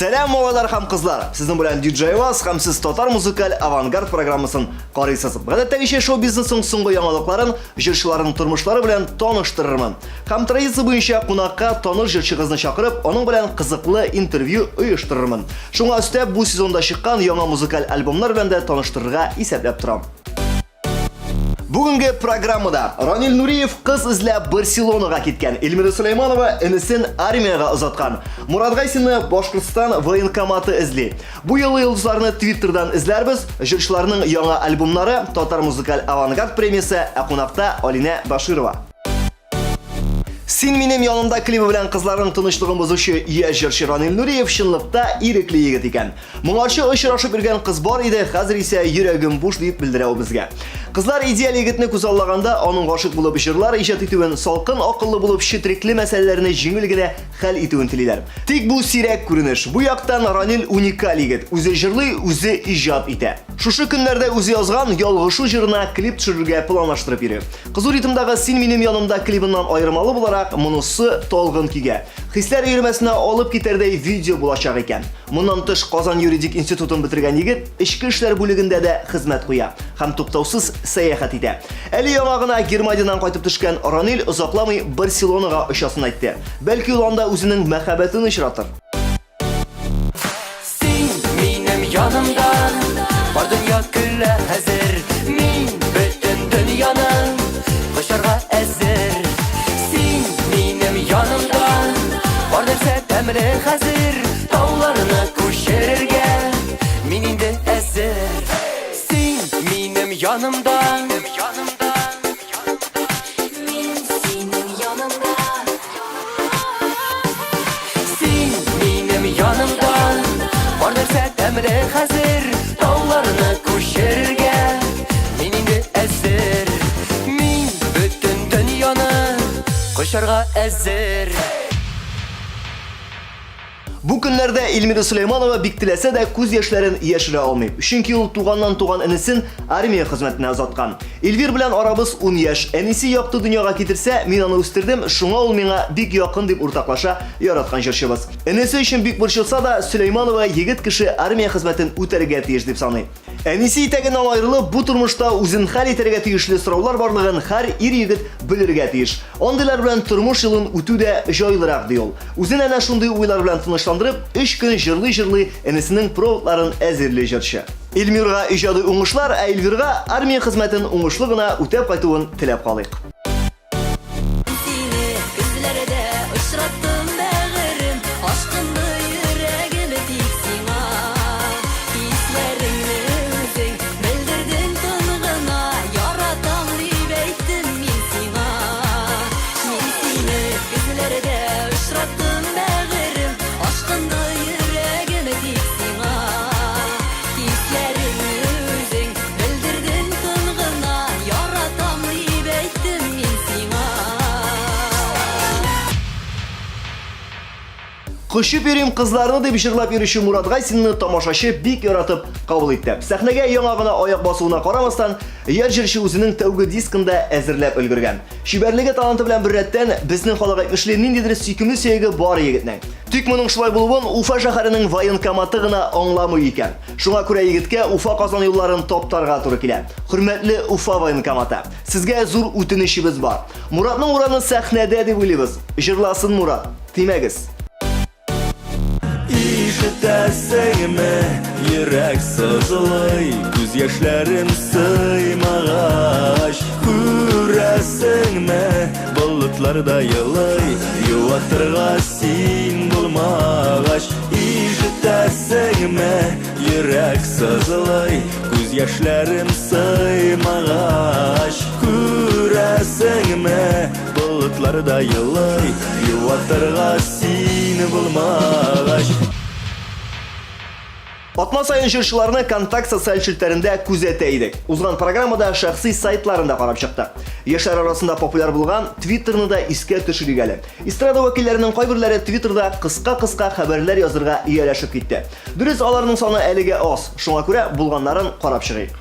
Сәлам, малайлар һәм кызлар! Сезнең белән DJ Вас һәм сез татар музыкаль авангард программасын карыйсыз. Гадәттәгечә шоу-бизнесның соңгы яңалыкларын, җырчыларның тормышлары белән таныштырырмын. Һәм традиция буенча кунакка таныш җырчыгызны чакырып, аның белән кызыклы интервью оештырырмын. Шуңа өстәп, бу сезонда чыккан яңа музыкаль альбомнар белән дә таныштырырга исәпләп торам. Бүгенге программада Ранил Нуриев кыз эзләп Барселонага киткән, Эльмира Сулейманова энесен армиягә озаткан, Мурат Гайсинны Башкортстан военкоматы эзли. Бу юлы йолдызларны Твиттердан эзләрбез, җырчыларның яңа альбомнары, Татар музыкаль авангард премиясе, ә кунакта Алинә Баширова. Син минем янымда клибы белән кызларның тынычлыгын бозучы яшь җырчы Ранил Нуриев чынлыкта ирекле егет икән. Моңарчы очрашып йөргән кыз бар иде, хәзер исә йөрәгем буш дип белдерә ул безгә. Кызлар идеаль егетне күзаллаганда аның гашыйк булып җырлар иҗат итүен, салкын акыллы булып четрекле мәсьәләләрне җиңел генә хәл итүен телиләр. Тик бу сирәк күренеш. Бу яктан Ранил уникаль егет. Үзе җырлый, үзе иҗат итә. Шушы көннәрдә үзе язган Ялгышу җырына клип төшерергә планлаштырып йөри. Кызу ритмдагы Син минем янымда клибыннан аермалы буларак, монысы талгын көйгә, хисләр өермәсенә алып китәрдәй видео булачак икән. Моннан тыш, Казан юридик институтын бетергән егет эчке эшләр бүлегендә дә хезмәт куя һәм туктаусыз сәяхәт итә. Әле яңа гына Германиядән кайтып төшкән Ранил озакламый Барселонага очасын әйтте. Бәлки ул анда үзенең мәхәббәтен очратыр. Син минем янымда, бар дөнья көлә хәзер. Мин бөтен дөньяны кочарга әзер. Син минем янымда, бар нәрсә тәмле хәзер. Тауларны күчерергә мин инде әзер. Син минем янымда. Мин синең яныңда. Син минем янымда. Бар нәрсә тәмле хәзер. Тауларны күчерергә мин инде әзер. Мин бөтен дөньяны кочарга әзер. Бу көннәрдә Эльмира Сөләйманова бик теләсә дә күз яшьләрен яшерә алмый. Чөнки ул туганнан туган энесен армия хезмәтенә озаткан. Эльвир белән арабыз 10 яшь. Әнисе якты дөньяга китерсә, мин аны үстердем, шуңа ул миңа бик якын, дип уртаклаша яраткан җырчыбыз. Энесе өчен бик борчылса да, Сөләйманова егет кеше армия хезмәтен үтәргә тиеш дип саный. Әнисе итәгеннән аерылып, бу тормышта үзен хәл итәргә тиешле сораулар барлыгын һәр ир-егет белергә тиеш. Андыйлар белән тормыш юлын үтү дә җайлырак, ди ул. Үзен әнә шундый уйлар белән тынычландырып, өч көн җырлый-җырлый энесенең проводларын әзерли җырчы. Эльмирга иҗади уңышлар, ә Эльвирга армия хезмәтен уңышлы гына үтәп кайтуын теләп калыйк. Сине көзләрдә очраттым, бәгырем, Ашкынды йөрәгем тик сиңа. Хисләреңне үзең белдердең тын гына, Яратам дип әйттем мин сиңа. Мин сине көзләрдә очраттым, бәгырем, Ашкынды йөрәгем тик сиңа. Хисләреңне үзең Белдердең тын гына, яратам дип әйттем мин сиңа. Кочып йөрим кызларны дип җырлап йөрүче Мурат Гайсинны тамашачы бик яратып кабул итте. Сәхнәгә яңа гына аяк басуына карамастан, яшь җырчы үзенең тәүге дискын да әзерләп өлгергән. Чибәрлеге таланты белән беррәттән, безнең халык әйтмешли, ниндидер сөйкемле сөяге бар егетнең. Тик моның шулай булуын Уфа шәһәренең военкоматы гына аңламый икән. Шуңа күрә егеткә Уфа-Казан юлларын таптарга туры килә. Хөрмәтле Уфа военкоматы, сезгә зур үтенечебез бар. Муратның урыны сәхнәдә дип уйлыйбыз. Җырласын Мурат, тимәгез. Ишетәсеңме, йөрәк сызлый, күз яшьләрем сыймагач. Күрәсеңме, болытлар да елый, юатырга син булмагач. Ишетәсеңме, йөрәк сызлый, күз яшьләрем сыймагач. Күрәсеңме, болытлар да елый, юатырга син булмагач. Атна саен җырчыларны Контакт социаль челтәрендә күзәтә идек. Узган программада шәхси сайтларын да карап чыктык. Яшьләр арасында популяр булган Твиттерны да искә төшерик әле. Эстрада вәкилләренең кайберләре Твиттерда кыска-кыска хәбәрләр язырга ияләшеп китте. Дөрес, аларның саны әлегә аз, шуңа күрә булганнарын карап чыгыйк.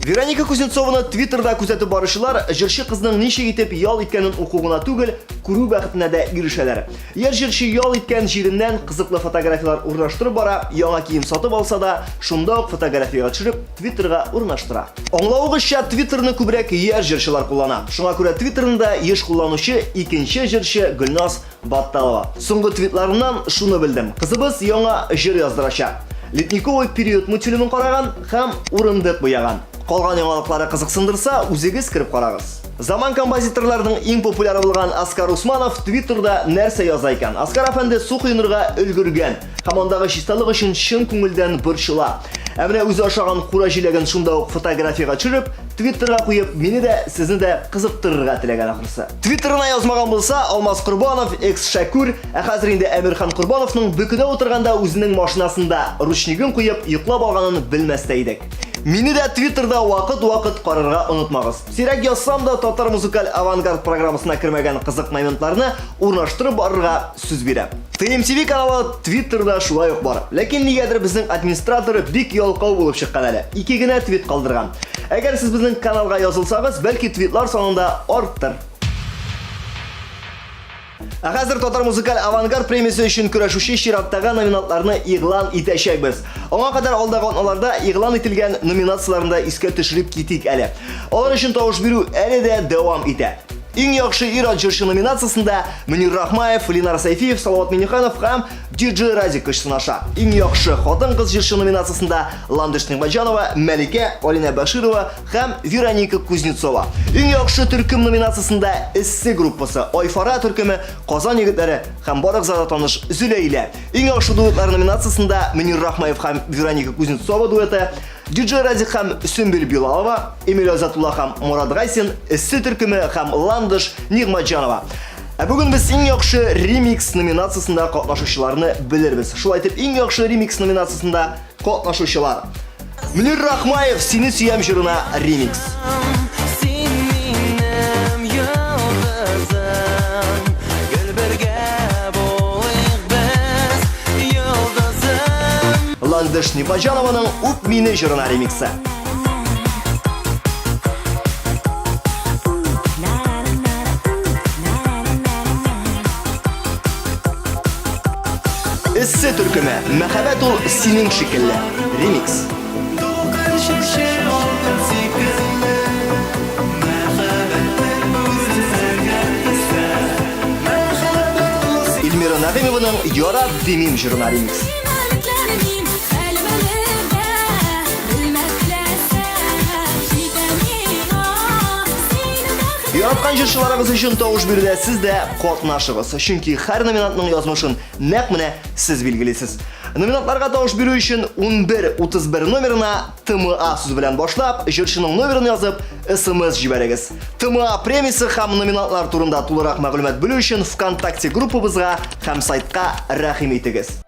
Вероника Кузнецованы Твиттерда күзәтеп баручылар җырчы кызның ничек итеп ял иткәнен уку гына түгел, күрү бәхетенә дә ирешәләр. Яшь җырчы ял иткән җиреннән кызыклы фотографияләр урнаштырып бара, яңа кием сатып алса да, шунда ук фотографиягә төшереп, Твиттерга урнаштыра. Аңлавыгызча, Твиттерны күбрәк яшь җырчылар куллана. Шуңа күрә Твиттерны да еш кулланучы икенче җырчы Гөлназ Батталова. Соңгы твитларыннан шуны белдем. Кызыбыз яңа җыр яздырачак. Ледниковый период мультфильмын караган һәм урындык буяган. Калган яңалыклары кызыксындырса, үзегез кереп карагыз. Заман композиторларының иң популяры булган Аскар Усманов Твиттерда нәрсә яза икән? Аскар әфәнде су коенырга өлгергән һәм андагы чисталык өчен чын күңелдән борчыла. Ә менә үзе ашаган кура җиләген шунда ук фотографиягә төшереп, Твиттерга куеп, мине дә, сезне дә кызыктырырга теләгән ахрысы. Твиттерына язмаган булса, Алмаз Корбанов, экс-Шәкүр, ә хәзер инде Әмирхан Корбановның бөкедә утырганда үзенең машинасында ручнигын куеп, йоклап алганын белмәс тә идек. Мине дә Твиттерда вакыт-вакыт карарга онытмагыз. Сирәк язсам да, Татар музыкаль авангард программасына кермәгән кызык моментларны урнаштырып барырга сүз бирәм. TMTV каналы Твиттерда шулай ук бар. Ләкин нигәдер безнең администратор бик ялкау булып чыккан әле. Ике генә твит калдырган. Әгәр сез безнең каналга язылсагыз, бәлки твитлар санын да арттыр. Ә хәзер Татар музыкаль авангард премиясе өчен көрәшүче чираттагы номинантларны игълан итәчәкбез. Аңа кадәр алдагы атналарда игълан ителгән номинацияләрне дә искә төшереп китик әле. Алар өчен тавыш бирү әле дә дәвам итә. Иң яхшы ир-ат җырчы номинациясендә Мөнир Рахмаев, Ленар Сәйфиев, Салават Миңнеханов һәм DJ Радик көч сынаша. Иң яхшы хатын-кыз җырчы номинациясендә Ландыш Нигъмәтҗанова, Мәликә, Алинә Бәширова һәм Вероника Кузнецова. Иң яхшы төркем номинациясендә Эссе группасы, Айфара төркеме, Казан егетләре һәм барыгызга да таныш Зөләйлә. Иң яхшы дуэтлар номинациясендә Мөнир Рахмаев һәм Вероника Кузнецова дуэты, DJ Радик һәм Сөмбел Билалова, Эмиль Азатулла һәм Мурат Гайсин, Эссе төркеме һәм Ландыш Нигъмәтҗанова. Ә бүген без иң яхшы ремикс номинациясендә катнашучыларны белербез. Шулай итеп, иң яхшы ремикс номинациясендә катнашучылар. Мөнир Рахмаев Сине сөям җырына ремикс. Син минем йолдызым, гел бергә булыйк без, йолдызым. Ландыш Нигъмәтҗанованың Үп мине җырына ремиксы. Эссе төркеме Мәхәббәт ул синең шикелле. Ремикс. Дулкын чәче алтын сикелле, Мәхәббәтнең үзе зәңгәр төстә. Мәхәббәт ул Эльмира Нәгыймованың Ярат димим җырына ремикс. Яраткан җырчыларыгыз өчен тавыш бирүдә сез дә катнашыгыз. Чөнки һәр номинантның язмышын нәкъ менә сез билгелисез. Номинантларга тавыш бирү өчен 1131 номерына ТМА сүзе белән башлап, җырчының номерын язып, СМС җибәрегез. ТМА премиясе һәм номинантлар турында тулырак мәгълүмат белү өчен ВКонтакте группабызга һәм сайтка рәхим итегез.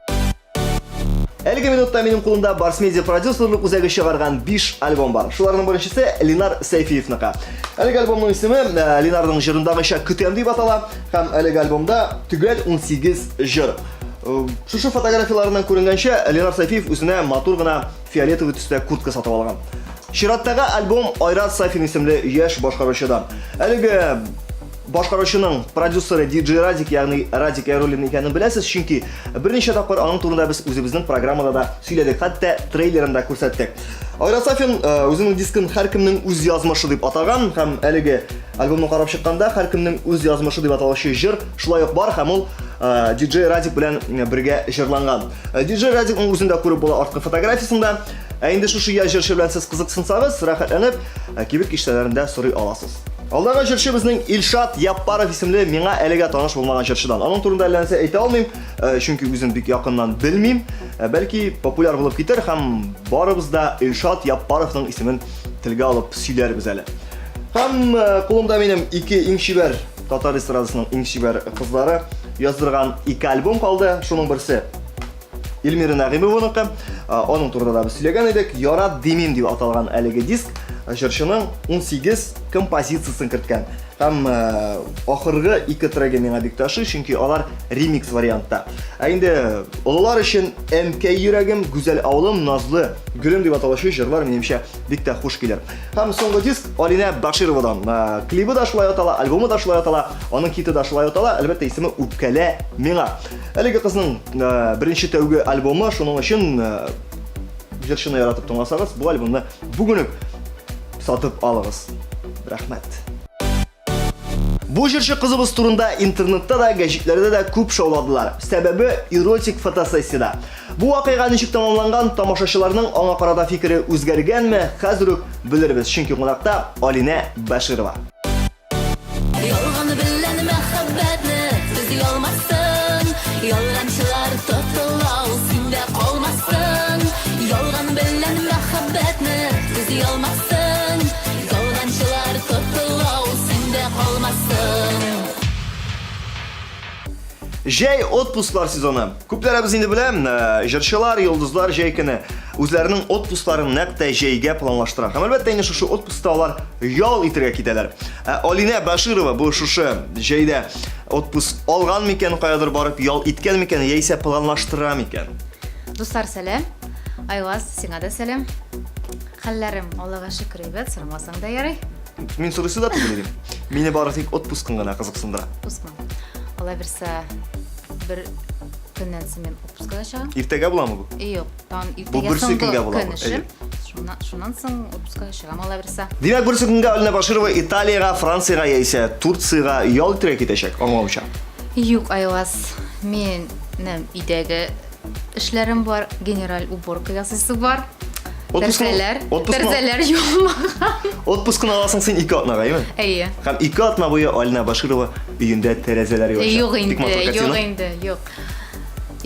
Әлеге минутта минем кулымда Барс Медиа продюсерлык үзәге чыгарган 5 альбом бар. Шуларның беренчесе Ленар Сәйфиевныкы. Әлеге альбомның исеме э, Ленарның җырындагыча көтәм дип атала һәм әлеге альбомда төгәл 18 җыр. Э, шушы фотографияләреннән күренгәнчә, Ленар Сәйфиев үзенә матур гына фиолетовый төстә куртка сатып алган. Чираттагы альбом Айрат Сафин исемле яшь башкаручыдан. Әлеге Башкаручының продюсеры DJ Радик, ягъни Радик Яруллин икәнен беләсез, чөнки берничә тапкыр аның турында без үзебезнең программада да сөйләдек, хәтта трейлерын да күрсәттек. Айрат Сафин э, үзенең дискын һәркемнең үз язмышы дип атаган һәм әлеге альбомны карап чыкканда һәркемнең үз язмышы дип аталучы җыр шулай ук бар һәм ул э, DJ Радик белән бергә җырланган. Э, DJ Радикның үзен дә күреп була арткы фотографиясендә. Ә инде шушы яшь җырчы белән сез кызыксынсагыз, рәхәтләнеп кибет киштәләрендә сорый аласыз. Алдагы җырчы безнең Илшат Яппаров исемле миңа әлегә таныш булмаган җырчыдан. Аның турында әллә нәрсә әйтә алмыйм, э, чөнки үзен бик якыннан белмим. Э, бәлки популяр булып китәр һәм барыбыз да Илшат Яппаровның исемен телгә алып сөйләрбез әле. Һәм э, кулымда минем ике иң чибәр татар эстрадасының иң чибәр кызлары яздырган ике альбом калды. Шуның берсе Эльмира Нәгыймованыкы. Аның турында да без сөйләгән идек. Ярат димим дип аталган әлеге диск җырчының 18 композициясен керткән. Һәм ахыргы ике трегы миңа бик тә ошый, чөнки алар ремикс вариантта. Ә инде олылар өчен Әнкәй йөрәгем, Гүзәл авылым, Назлы гөлем дип аталучы җырлар минемчә бик тә хуш килер. Һәм соңгы диск Алинә Башировадан. Клибы да шулай атала, альбомы да шулай атала, аның хиты да шулай атала. Әлбәттә, исеме Үпкәлә миңа. Әлеге кызның беренче тәүге альбомы, шуның өчен җырчыны яратып тыңласагыз, бу альбомны бүген үк сатып алыгыз. Рәхмәт. Бу җырчы кызыбыз турында интернетта да, гәҗитләрдә дә күп шауладылар. Сәбәбе эротик фотосессиядә. Бу вакыйга ничек тәмамланган, тамашачыларның аңа карата фикере үзгәргәнме, хәзер үк белербез, чөнки кунакта Алинә Бәширова. Ялган белән мәхәббәтне төзи алмассың, Ялганчылар тотыла, ул синдә калмасын. Ялган белән мәхәббәтне төзи алмассың, Ялганчылар тотыла, ул синдә калмасын. Җәй отпусклар сезоны. Күпләребез инде белә, э, җырчылар, йолдызлар җәй көне үзләренең отпускларын нәкъ тә җәйгә планлаштыра. Һәм әлбәттә инде шушы отпускта алар ял итәргә китәләр. Ә Алинә Баширова бу шушы җәйдә отпуск алган микән, каядыр барып ял иткән микән, яисә планлаштыра микән? Дуслар, сәлам. Айваз, сиңа да сәлам. Хәлләрем, Аллага шөкер, әйбәт, сорамасаң да ярый. Мин сорыйсы да түгел идем. Мине бары тик отпускың гына кызыксындыра. Отпускмы? Алай бирсә, бер көннән соң мин отпускага чыгам. Иртәгә буламы бу? Юк, тагын Бу иртәгә берсе соңгы көнгә буламы? көн эшем. Шуннан, шуннан соң отпускага чыгам, алай бирсә. Димәк, берсе көнгә Алина Баширова Италиягә, Франциягә яисә Турциягә ял итәргә китәчәк, аңлавымча. Юк, Айваз, минем өйдәге Эшләрем бар, генераль уборка ясыйсы бар. Тәрзәләр, тәрзәләр юылмаган. Отпускны аласың син ике атнага, әйеме? Әйе. Һәм ике атна буе Алина Баширова өендә тәрәзәләр юачак. Юк инде, юк инде, юк.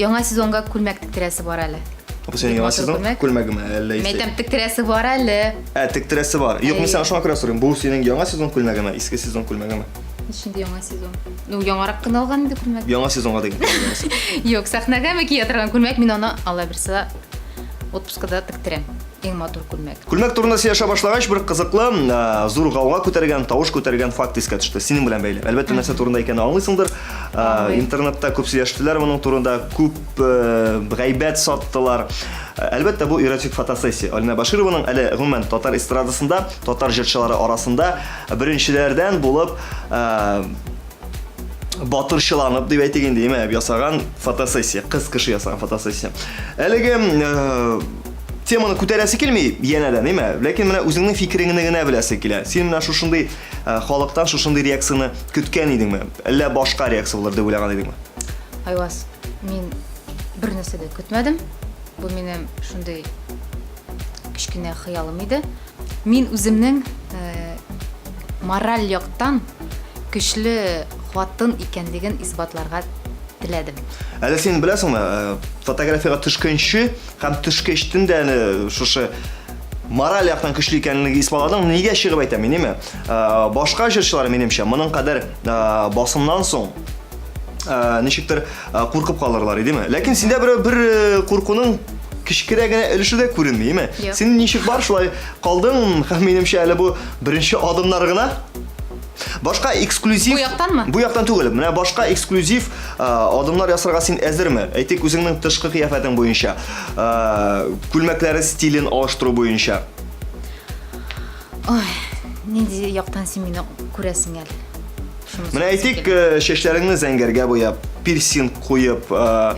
Яңа сезонга күлмәк тектерәсе бар әле. Бу синең яңа сезон күлмәгеме әллә исә? Мәйтәм, тектерәсе бар әле. Ә, тектерәсе бар. Юк, мин сиңа шуңа күрә сорыйм. Бу синең яңа сезон күлмәгеме, иске сезон күлмәгеме? Ничек инде яңа сезон? Ну, яңарак кына алган инде күлмәк. Яңа сезонга дигән. Юк, сәхнәгәме кия торган күлмәк, мин аны алла бирсә отпускада тектерәм. Иң матур күлмәк. Күлмәк турында сөйләшә башлагач, бер кызыклы, зур гауга күтәргән, тавыш күтәргән факт искә төште. Синең белән бәйле. Әлбәттә, нәрсә турында икәнен аңлыйсыңдыр. Интернетта күп сөйләштеләр моның турында, күп гайбәт саттылар. Әлбәттә, бу эротик фотосессия. Алина Башированың әле гомумән татар эстрадасында, татар җырчылары арасында Беренчеләрдән булып батырчыланып дип әйтик инде, әйме, ясаган фотосессия, кыз кеше ясаган фотосессия. Әлеге теманы күтәрәсе килми янәдән, әйме? Ләкин менә үзеңнең фикереңне генә беләсе килә. Син менә шушындый халыктан шушындый реакцияне көткән идеңме? Әллә башка реакция булыр дип уйлаган идеңме? Айваз, мин бер нәрсә дә көтмәдем. Бу минем шундый кечкенә хыялым иде. Мин үземнең мораль яктан көчле хатын икәнлеген исбатларга теләдем. Әле син беләсеңме, фотографиягә төшкәнче һәм төшкәчтен дә әле шушы мораль яктан көчле икәнлеге исбатладың. Нигә чыгып әйтәм мин, әйме? Башка җырчылар, минемчә, моның кадәр басымнан соң ничектер куркып калырлар идеме? Ләкин синдә бер бер куркуның кечкенә генә өлеше дә күренми, әйме? Син ничек бар, шулай калдың, һәм минемчә әле бу беренче адымнар гына. Башка эксклюзив Бу яктанмы? Бу яктан түгел. Менә башка эксклюзив адымнар ясарга син әзерме? Әйтик, үзеңнең тышкы кыяфәтең буенча, күлмәкләре стилен алыштыру буенча. Ой, нинди яктан син мине күрәсең әле? Шунысы Менә әйтик, э, чәчләреңне зәңгәргә буяп, пирсинг куеп, э,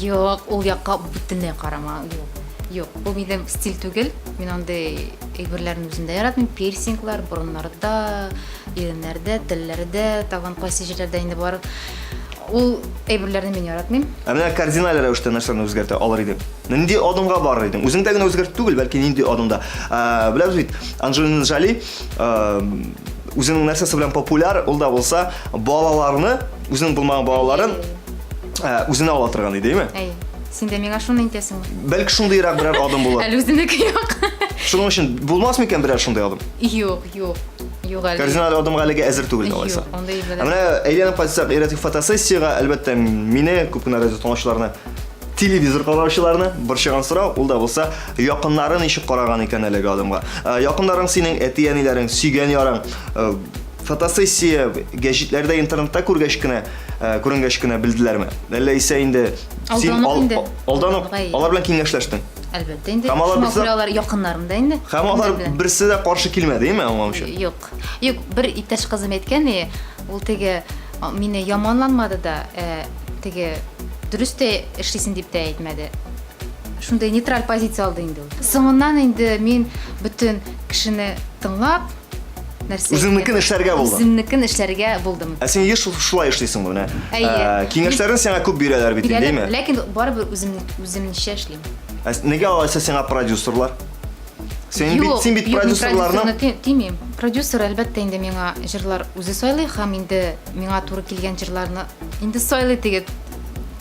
Юк, ул якка бөтенләй карама. Юк. Юк, бу минем стиль түгел. Мин андый әйберләрне үзем дә яратмыйм. Пирсинглар, борыннарда, иреннәрдә, телләрдә, тагын кайсы җирләрдә инде бар. Ул әйберләрне мин яратмыйм. Ә менә кардиналь рәвештә нәрсәне үзгәртә алыр идең? Нинди адымга барыр идең? Үзеңдә генә үзгәртү түгел, бәлки нинди адымда. Ә, беләбез бит, Анджелина Джоли ә, үзенең нәрсәсе белән популяр, ул да булса балаларны, үзенең булмаган балаларын ә, үзенә ала торган иде, әйеме? Әйе. Син дә миңа шуны әйтәсеңме? Бәлки шундыйрак берәр адым булыр. Әле үзенеке юк. Шуның өчен булмас микән берәр шундый адым? Юк, юк. Юк әле. Кардиналь адымга әлегә әзер түгел алайса. Юк, андый Ә менә әйләнеп кайтсак, эротик фотосессиягә, әлбәттә, мине, күп кенә радио тыңлаучыларны телевизор караучыларны борчыган сорау, ул да булса, якыннары ничек караган икән әлеге адымга. Э, якыннарың синең әти-әниләрең, сөйгән ярың, э, Фотосессия гәҗитләрдә, интернетта күргәч кенә, э, күренгәч кенә белделәрме? Әллә исә инде син Алдан ук инде. алдан ук Алдан ук, алар белән киңәшләштең. Әлбәттә инде. Һәм алар Шуңа берсе- күрә алар якыннарым да инде. Һәм алар Кемнәр белән? берсе дә каршы килмәде, әйме, аңламыйча? Юк. Юк, бер иптәш кызым әйткән, и, ул теге а, мине яманланмады да, э, теге дөрес тә эшлисең дип тә әйтмәде. Шундый нейтраль позиция алды инде ул. Соңыннан инде мин бөтен кешене тыңлап, нәрсә Үзеңнекен эшләргә булдың. Үземнекен эшләргә булдым. Ә син еш шулай эшлисеңме менә? Әйе. Ә, Киңәшләрен сиңа күп бирәләр бит инде, Бирәләр, әйме? ләкин барыбер үзем үземничә эшлим. Ә нигә алайса сиңа продюсерлар? Син бит син бит юк, мин продюсерларның продюсерны тимим. Продюсер әлбәттә инде миңа җырлар үзе сайлый һәм инде миңа туры килгән җырларны инде сайлый теге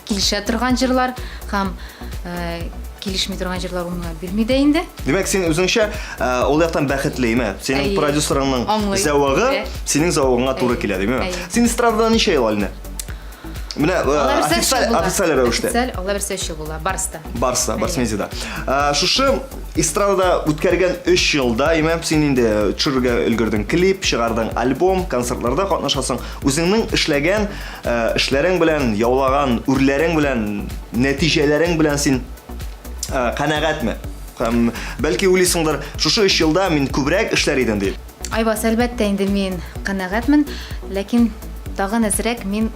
килешә торган җырлар һәм э, килешми торган җырлар ул миңа бирми дә инде. Димәк, син үзеңчә э, ул яктан бәхетле, име? Синең Әйе. продюсерыңның Аңлый. зәвыгы Әйе. синең зәвыгыңа туры Әйе. килә, димме? Әйе. Син эстрадада ничә ел, Алинә? Менә э, Алла бирсә, өч ел официаль була. официаль рәвештә. Официаль, Алла бирсә, өч ел була. Барста. Барса, Барс Әйе. Медиада. Э, Шушы эстрадада үткәргән 3 елда, имәм, син инде төшерергә өлгердең клип, чыгардың альбом, концертларда катнашасың. Үзеңнең эшләгән э, эшләрең белән, яулаган үрләрең белән, нәтиҗәләрең белән син э, канәгатьме? Һәм бәлки уйлыйсыңдыр, шушы 3 елда мин күбрәк эшләр идем дип. Айбас, әлбәттә инде мин канәгатьмен, ләкин тагын әзрәк мин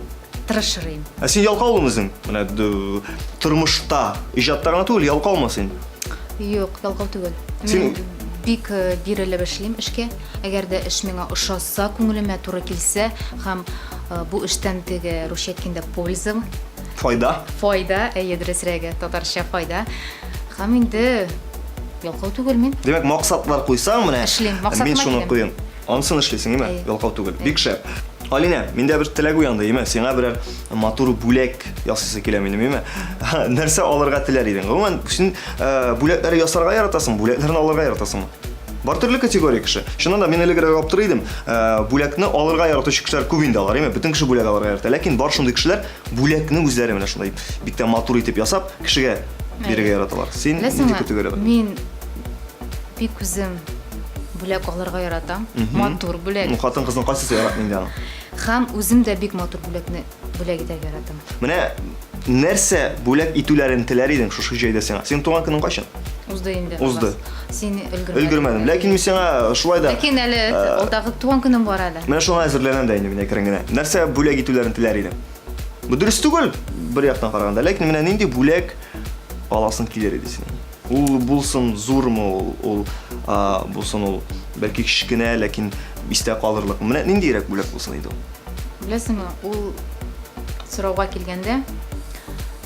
тырышыр идем. Ә син ялкаулымы үзең? Менә тормышта, иҗатта гына түгел, ялкаумы син? Юк, ялкау түгел. Син- Мин бик э, бирелеп эшлим эшкә. Әгәр дә эш миңа ошаса, күңелемә туры килсә һәм э, бу эштән теге русча әйткәндә польза, Файда. файда, әйе, дөресрәге, татарча файда. Һәм инде ялкау түгел мин. Димәк, максатлар куйсаң, менә Эшлим, максатыма мин шуны киләм. куйым. Анысын эшлисең, әйме? Әйе. Ялкау түгел. Бик шәп. Алинә, миндә бер теләк уянды, әйме? Сиңа берәр матур бүләк ясыйсы килә минем, әйме? Нәрсә алырга теләр идең? Гомумән, син э, бүләкләр ясарга яратасың, бүләкләрне алырга яратасыңмы? Бар төрле категория кеше. Чыннан да мин элегрәк аптырый идем. Э, бүләкне алырга яратучы кешеләр күп инде алар, әйме? Бөтен кеше бүләк алырга ярата. Ләкин бар шундый кешеләр бүләкне үзләре менә шундай бик тә матур итеп ясап, кешегә бирергә яраталар. Син нинди Беләсеңме, категориядә? мин бик үзем бүләк алырга яратам. Матур бүләк. Ну, хатын-кызның кайсысы яратмый инде аны? Һәм үзем дә бик матур бүләкне бүләк итәргә яратам. Менә нәрсә бүләк итүләрен теләр идең шушы җәйдә сиңа? Синең туган көнең кайчан? Узды инде. Узды. Син өлгермәдең. Өлгермәдем. Ләкин мин сиңа шулай да Ләкин әле алдагы туган көнем бар әле. Менә шуңа әзерләнәм дә инде мин әкрен генә. Нәрсә бүләк итүләрен теләр идең? Бу дөрес түгел, бер яктан караганда, ләкин менә нинди бүләк аласың килер иде синең? Ул булсын зурмы ул, ул а, булсын ул бәлки кечкенә, ләкин истә калырлык. Менә ниндирәк бүләк булсын иде ул? Беләсеңме, ул сорауга килгәндә,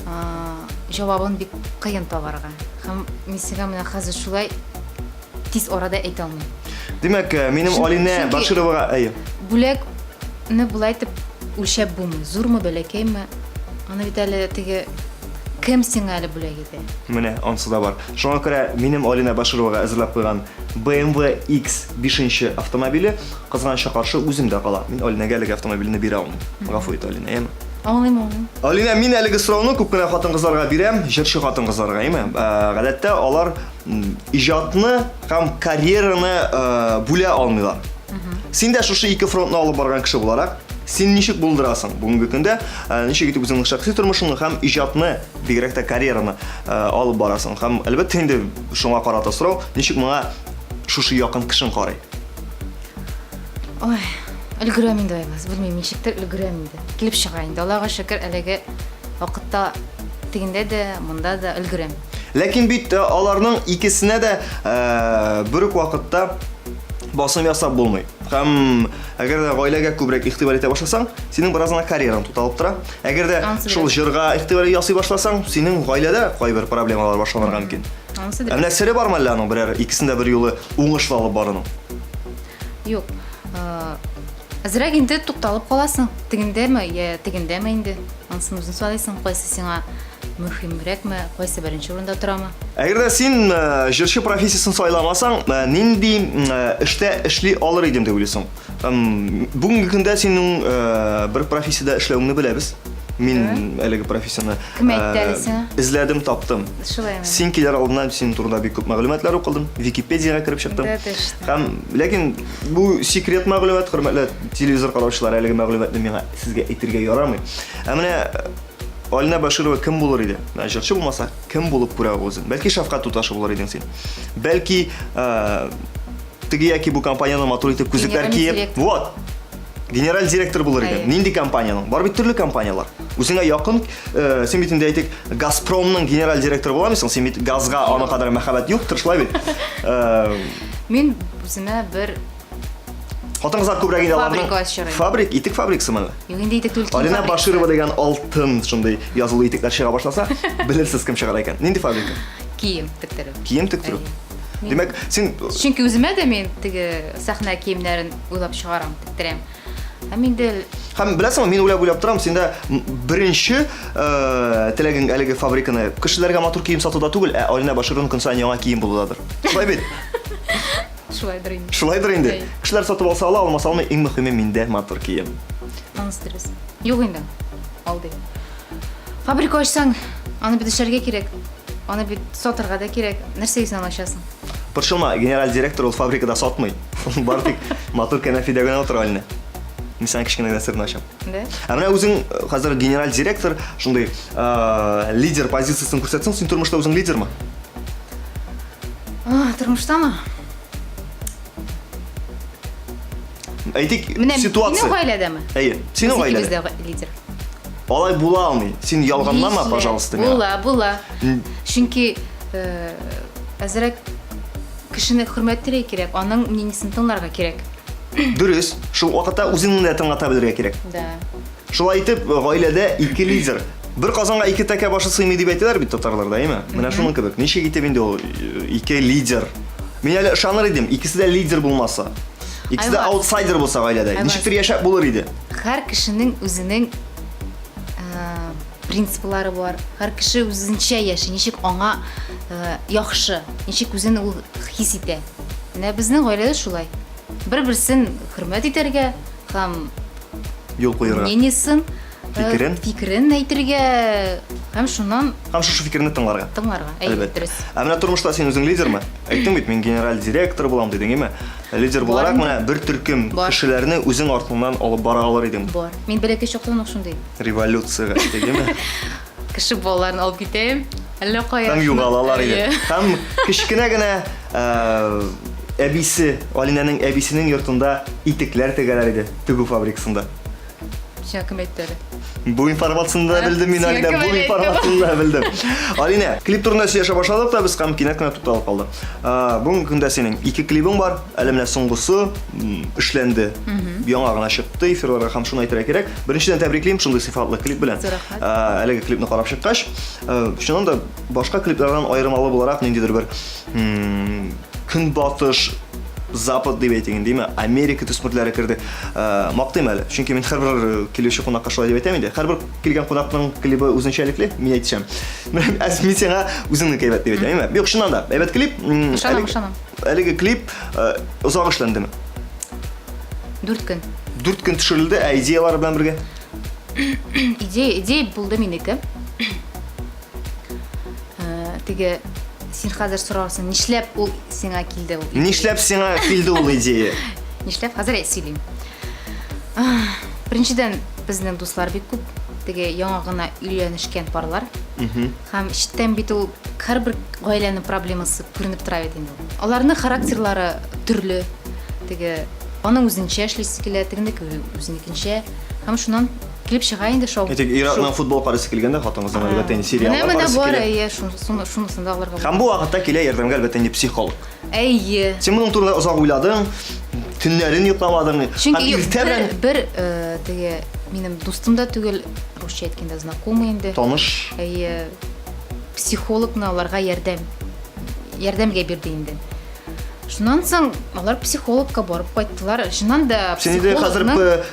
а, җавабын бик кыен табарга. Һәм мин сиңа менә хәзер шулай тиз арада әйтә алмыйм. Димәк, э, минем Чөнки- Алинә чөнки- Башировага, әйе. Бүләкне болай итеп үлчәп булмый. Зурмы, бәләкәйме? Аны бит әле теге кем сиңа әле бүләк итә? Менә ансы да бар. Шуңа күрә минем Алинә Башировага әзерләп куйган BMW X5 автомобиле кызганычка каршы үземдә кала. Мин Алинәгә әлеге автомобильне бирә алмыйм. Гафу ит, Алинә, яме? Аңлыйм, аңлыйм. Алинә, мин әлеге сорауны күп кенә хатын-кызларга бирәм, җырчы хатын-кызларга, әйме? Э, Гадәттә алар иҗатны һәм карьераны э, бүлә алмыйлар. Син дә шушы ике фронтны алып барган кеше буларак, син ничек булдырасың бүгенге көндә, э, ничек итеп үзеңнең шәхси тормышыңны һәм иҗатны, бигрәк тә карьераны алып барасың? Һәм әлбәттә инде шуңа карата сорау, ничек моңа шушы якын кешең карый? Ой, өлгерәм инде Айваз, белмим, ничектер өлгерәм инде. Килеп чыга инде. Аллага шөкер, әлеге вакытта тегендә дә, монда да өлгерәм. Ләкин бит э, аларның икесенә дә э, бер үк вакытта басым ясап булмый. Һәм әгәр дә гаиләгә күбрәк игътибар итә башласаң, синең бераз гына карьераң тукталып тора. Әгәр дә Анысы шул дөрес. җырга игътибар ясый башласаң, синең гаиләдә кайбер проблемалар башланырга мөмкин. Анысы Ә дөрес. менә сере бармы әллә аның берәр икесен дә бер юлы уңышлы алып баруның? Юк. Э, Әзрәк инде тукталып каласың. Тегендәме, я тегендәме инде. Анысын үзең сайлыйсың, кайсы сиңа мөһимрәкме, кайсы беренче урында торамы. Әгәр дә син э, җырчы профессиясен сайламасаң, э, нинди э, эштә эшли алыр идем дип уйлыйсың? Һәм бүгенге көндә синең э, бер профессиядә эшләвеңне беләбез. Мин әлеге профессияне Кем әйтте әле сиңа? Эзләдем, таптым. Шулаймы? Син килер алдыннан синең турында бик күп мәгълүматлар укыдым, Википедиягә кереп чыктым. Да, точно. Һәм ләкин бу секрет мәгълүмат, хөрмәтле телевизор караучылар, әлеге мәгълүматны миңа сезгә әйтергә ярамый. Ә менә Алина Баширова кем булыр иде? Менә җырчы булмаса, кем булып күрә ул үзен? Бәлки шәфкать туташы булыр идең син. Бәлки теге яки бу компанияның матур итеп күзлекләр киеп, вот, генераль директор булыр идең. Нинди компанияның? Бар бит төрле компанияләр. Үзеңә якын, э, син бит инде әйтик, Газпромның генераль директоры була алмыйсың, син бит газга аны кадәр мәхәббәт юктыр, шулай бит? Э, Мин үземә бер Хатын-кызлар күбрәк инде аларның Фабрика ачыр идем. Фабрик, итек фабрикасымы? Юк инде итек түгел, кием Алина фабрикасы. Баширова дигән алтын шундый язулы итекләр чыга башласа, белерсез кем чыгар икән. Нинди фабрика? Кием тектерү. Кием тектерү. Әйе. Димәк, син Чөнки үземә дә мин теге сәхнә киемнәрен уйлап чыгарам, тектерәм. Һәм инде Һәм беләсеңме, мин уйлап-уйлап торам, синдә беренче э, теләгең әлеге фабриканы кешеләргә матур кием сатуда түгел, ә Алина Башированың көн саен яңа кием булудадыр. Шулай бит? Шулайдыр инде. Шулайдыр инде. Әй. Кешеләр сатып алса ала, алмаса алмый, иң мөһиме миндә матур кием. Анысы дөрес. Юк инде. Алдый. Фабрика ачсаң, аны бит эшләргә кирәк. Аны бит сатырга да кирәк. Нәрсәгә син аны ачасың? Борчылма, генераль директор ул фабрикада сатмый. Ул бары тик матур кәнәфидә генә утыра әле. Мин сиңа кечкенә генә серне ачам. Да? Ә менә үзең э, хәзер генераль директор, шундый э, лидер позициясен күрсәтсәң, син тормышта үзең лидермы? А, тормыштамы? Әйтик, Менә ситуация. минем гаиләдәме? Әйе, синең Без икебез гаиләдә. дә лидер. Алай була алмый. Син ялганлама, Нишләп? пожалуйста, миңа. Була, була. Чөнки э, әзрәк кешене хөрмәт итәргә кирәк, аның мнениесен тыңларга кирәк. Дөрес, шул вакытта үзеңне дә тыңлата белергә кирәк. Да. Шулай итеп, гаиләдә ике лидер. Бер казанга ике тәкә башы сыймый дип әйтәләр бит татарларда, әйме? Менә шуның кебек. Ничек итеп инде ул э, ике лидер? Мин әле ышаныр идем, икесе дә лидер булмаса. Икесе дә Айваз. аутсайдер булса гаиләдә. Айваз. Ничектер яшәп булыр иде. Һәр кешенең үзенең э, принциплары бар. Һәр кеше үзенчә яши, ничек аңа э, яхшы, ничек үзен ул хис итә. Менә безнең гаиләдә шулай. Бер-берсен хөрмәт итәргә һәм Юл куерга. мнениесен, э, Фикерен. фикерен әйтергә һәм шуннан Һәм шушы фикерне тыңларга. тыңларга. Әйе, Әлбәттә. дөрес. Ә менә тормышта син үзең лидермы? Әйттең бит, мин генераль директор булам дидең, әйме? Лидер Бар буларак инде. менә бер төркем Бар. кешеләрне үзең артыңнан алып бара алыр идең. Бар. Мин бәләкәй чактан ук шундый. Революциягә, әйеме? Кеше балаларын алып китәм. Әллә кая. Һәм югалалар иде. Әйе. Һәм кечкенә генә э, әбисе, Алинәнең әбисенең йортында итекләр тегәләр иде, тегү фабрикасында. Сиңа кем әйтте әле? Бу информацияне дә белдем мин, Сиңа Алинә, кем бу әле әйтте информацияне дә белдем. Алинә, клип турында сөйләшә башладык та без һәм кинәт кенә тукталып калдык. Э, Бүгенге көндә синең ике клибың бар, әле менә соңгысы м, эшләнде. Яңа гына чыкты эфирларга һәм шуны әйтергә кирәк. Беренчедән тәбриклим шундый сыйфатлы клип белән. Зур рәхмәт. Э, Әлеге клипны карап чыккач, э, чыннан да башка клиплардан аермалы буларак ниндидер бер Көнбатыш, Запад дип әйтик инде, димә, Америка төсмерләре керде. Э, мактыйм әле, чөнки мин һәрбер э, килүче кунакка шулай дип әйтәм инде. Һәрбер килгән кунакның клибы үзенчәлекле, мин әйтәм. Ә мин сиңа үзеңнеке әйбәт дип әйтәм, әйме? Юк, чыннан да, әйбәт клип. Ышанам, ышанам. Әлеге клип э, озак эшләндеме? Дүрт көн. Дүрт көн төшерелде, ә идеялары белән бергә? Идея, идея булды минеке. Э, теге син хәзер сорарсың, нишләп ул сиңа килде ул? идея? Нишләп сиңа килде ул идея? Нишләп хәзер әйт сөйлим. Беренчедән, безнең дуслар бик күп. Теге яңа гына өйләнешкән парлар. Һәм читтән бит ул һәрбер гаиләнең проблемасы күренеп тора бит инде. Аларның характерлары төрле. Теге аның үзенчә эшлисе килә, тегенеке үзенекенчә. Һәм шуннан Килеп чыга инде шау. Әйтик, ир-атның футбол карыйсы килгәндә, хатын-кызның әлбәттә инде сериаллар Менә менә карыйсы бар, килә. әйе, шунысын да алырга Һәм бу вакытта килә ярдәмгә әлбәттә инде психолог. Әйе. Син моның турында озак уйладың, төннәрен йокламадың. Чөнки Һәм иртә белән бер, э, теге минем дустым да түгел, русча әйткәндә знакомый инде. таныш. Әйе, психологны аларга ярдәм ярдәмгә бирде инде. Шуннан соң алар психологка барып кайттылар. Чыннан да Син инде хәзер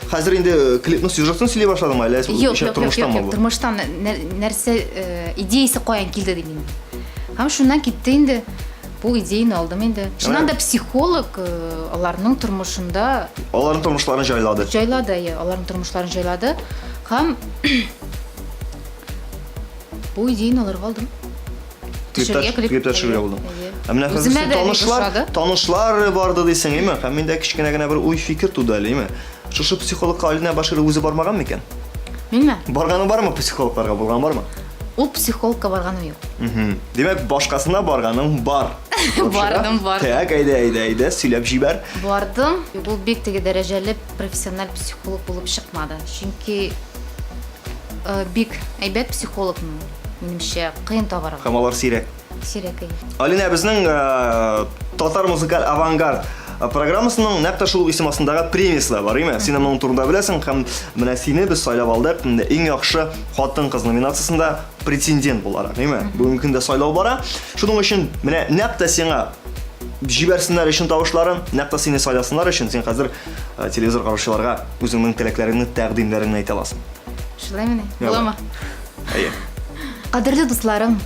хәзер инде клипның сюжетын сөйли башладыңмы әллә Юк, юк, юк, юк, юк, тормыштан нәрсә идеясы каян килде дим инде. Һәм шуннан китте инде. Бу идеяны алдым инде. Чыннан да психолог аларның тормышында аларның тормышларын җайлады. Җайлады, әйе, аларның тормышларын җайлады. Һәм Бу идеяне алырга алдым. Төшергә клип. Клип төшергә булдың. Ә менә хәзер син танышлар, танышлар барды дисең, әйме? Һәм миндә кечкенә генә бер уй-фикер туды әле, әйме? Шушы психологка Алинә Баширова үзе бармаган микән? Минме? Барганы бармы психологларга? Булган бармы? Ул психологка барганым юк. Димәк, башкасына барганың бар. Бардым, бардым. Так, әйдә, әйдә, әйдә, сөйләп җибәр. Бардым. Ул бик теге дәрәҗәле профессиональ психолог булып чыкмады. Чөнки э, бик әйбәт психологны, минемчә, кыен табарга. Һәм алар сирәк. Сирәк, әйе. Алинә, безнең э, татар музыкаль авангард э, программасының нәкъ тә шул ук исем астындагы премиясе дә бар, әйме? Син моның турында беләсең һәм менә сине без сайлап алдык инде иң яхшы хатын-кыз номинациясендә претендент буларак, әйме? Бүгенге көндә сайлау бара. Шуның өчен менә нәкъ тә сиңа җибәрсеннәр өчен тавышларын, нәкъ тә сине сайласыннар өчен син хәзер э, телевизор караучыларга үзеңнең теләкләреңне, тәкъдимнәреңне әйтә аласың. Шулаймыни? Буламы? Әйе. Кадерле дусларым,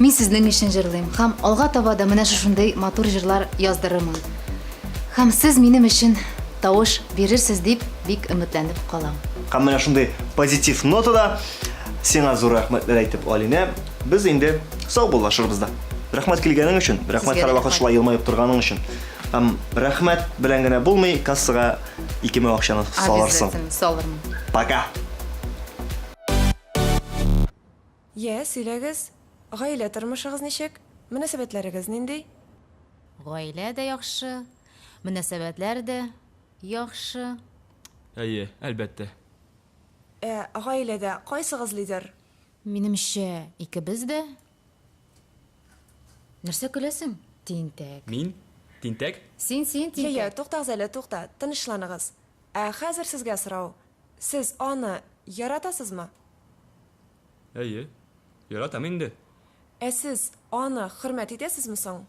мин сезнең өчен җырлыйм һәм алга таба да менә шушындый матур җырлар яздырырмын. Һәм сез минем өчен тавыш бирерсез дип бик өметләнеп калам. Һәм менә шундый позитив нотада сиңа зур рәхмәтләр әйтеп, Алинә, без инде саубуллашырбыз да. Рәхмәт килгәнең өчен, рәхмәт һәрвакыт шулай елмаеп торганың өчен. Һәм рәхмәт белән генә булмый, кассага 2000 акчаны салырсың. Обязательно салырмын. Пока. Йә, сөйләгез, гаилә тормышыгыз ничек? Мөнәсәбәтләрегез нинди? Гаилә дә яхшы, мөнәсәбәтләр дә яхшы. Әйе, әлбәттә. Ә гаиләдә кайсыгыз лидер? Минемчә, икебез дә. Нәрсә көләсең, тинтәк? Мин? Тинтәк? Син, син, Йә, йә, тинтәк. туктагыз әле, тукта, тынычланыгыз. Ә хәзер сезгә сорау. Сез аны яратасызмы? Әйе, яратам инде. Ә сез аны хөрмәт итәсезме соң?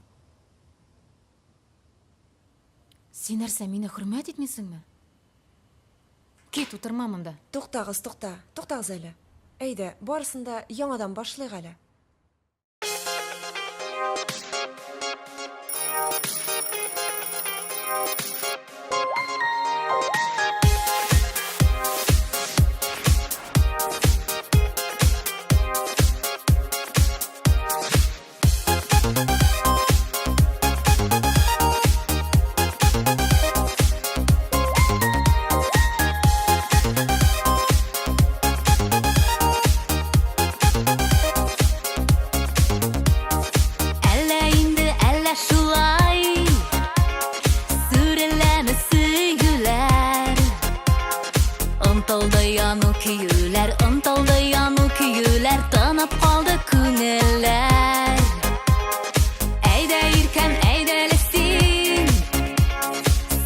Син нәрсә, мине хөрмәт итмисеңме? Кит, утырма монда. Туктагыз, тукта, туктагыз әле. Әйдә, барысын да яңадан башлыйк әле. Әллә инде, әллә шулай Сүреләме сөюләр Онтылды яну көюләр, онтылды яну көюләр Тынып калды күңелләр Әйдә иркәм, әйдә әле син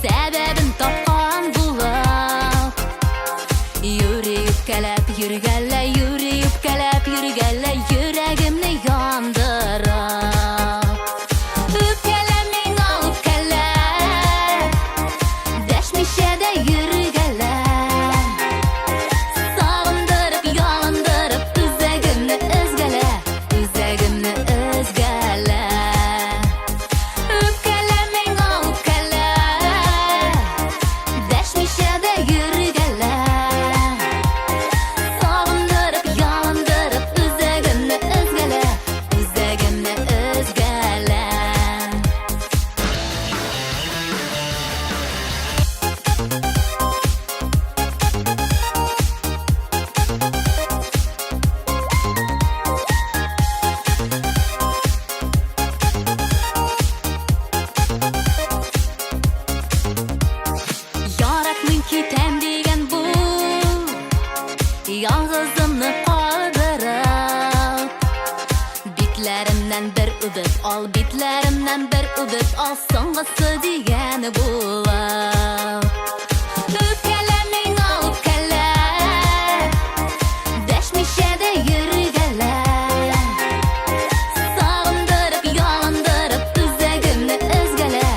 Сәбәбен тапкан булып Юри үпкәләп йөргәлә, юри үпкәләп йөргәлә, йөрәгемне яндырып. Үпкәлә миңа, үпкәлә, дәшмичә дә йөргәлә. Сагындырып, ялындырып, үзәгемне өзгәлә, үзәгемне өзгәлә. Үпкәлә миңа, үпкәлә, дәшмичә дә йөргәлә. Сагындырып, ялындырып, үзәгемне өзгәлә, үзәгемне өзгәлә. Яратмыйм китәм дигән бу Ялгызымны калдырып Битләремнән бер үбеп ал, битләремнән бер үбеп ал Соңгысы дигән булып Үпкәлә миңа, үпкәлә Дәшмичә дә йөргәлә Сагындырып, ялындырып, үзәгемне өзгәлә,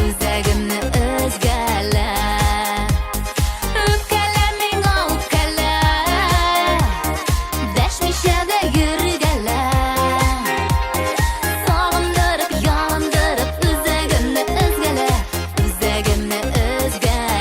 үзәгемне өзгәлә. Үпкәлә миңа, үпкәлә, дәшмичә дә йөргәлә. Сагындырып, ялындырып, үзәгемне өзгәлә, үзәгемне өзгәлә.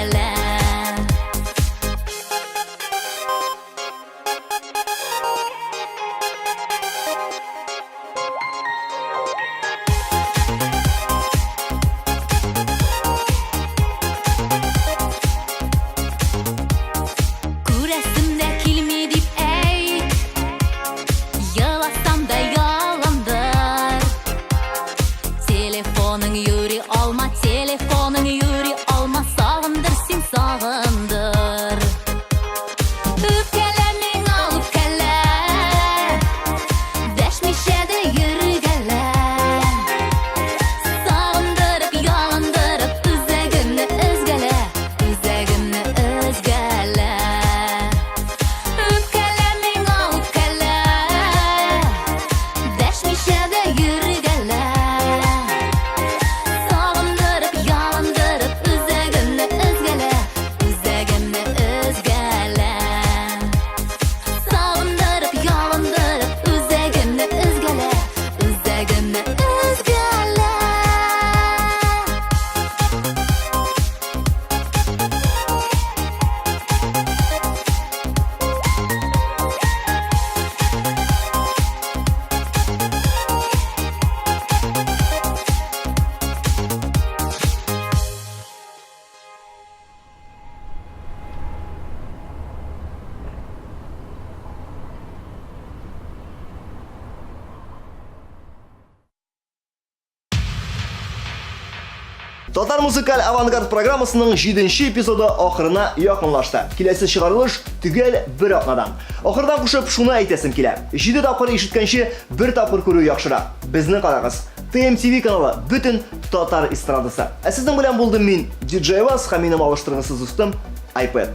Татар музыкаль авангард программасының җиденче эпизоды ахырына якынлашты. Киләсе чыгарылыш төгәл бер атнадан. Ахырдан кушып шуны әйтәсем килә. Җиде тапкыр ишеткәнче, бер тапкыр күрү яхшырак. Безне карагыз. TMTV каналы, бөтен татар эстрадасы. Ә сезнең белән булдым мин, DJ Вас, һәм минем алыштыргысыз дустым, iPad.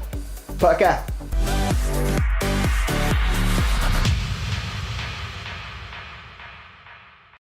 Пока!